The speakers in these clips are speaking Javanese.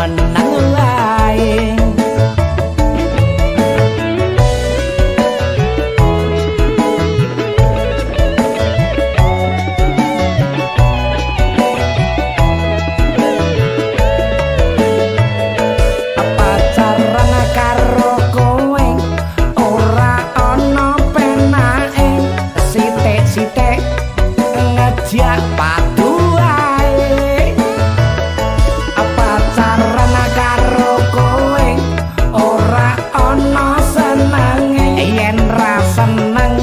meneng wae. Pacaran karo kowe ora ana penake, sithik-sithik ngejak padu wae. Pacaran karo kowe ora ana senenge, yen ra seneng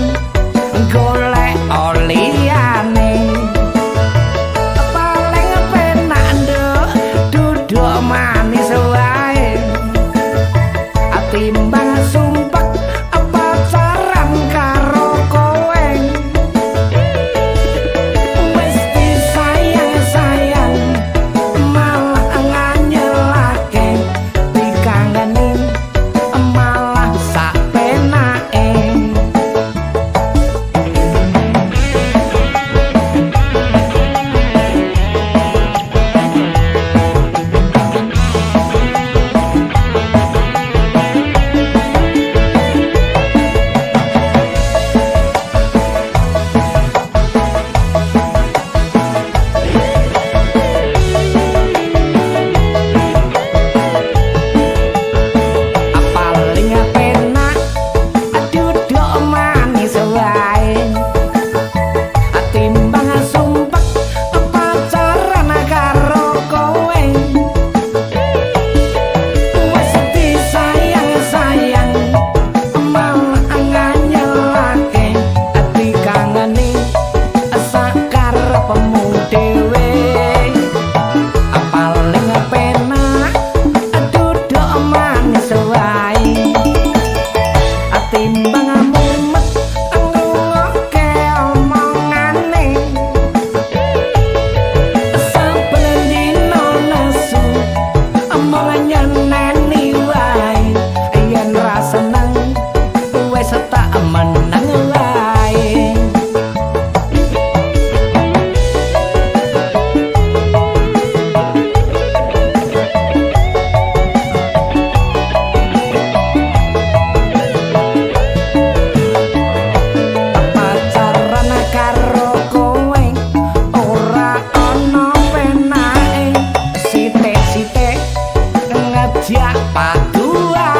golek liyane. Paling penak nduk duduk manis wae, timbang sumpek pacaran karo kowe. Wis disayang-sayang malah nganyelake, dikangeni malah sak penake. Paling penak duduk manis wae, timbang sumpek pacaran karo kowe. Wis disayang-sayang malah nganyelake, dikangeni sakarepmu dhewe. Paling penak duduk manis wae, timbang mumet ngrungokke omongane. Saben dina nesu omong nyeneni wae, yen ra seneng wis tak meneng wae. Pacaran karo kowe ora ana penake, sithik-sithik ngejak padu wae.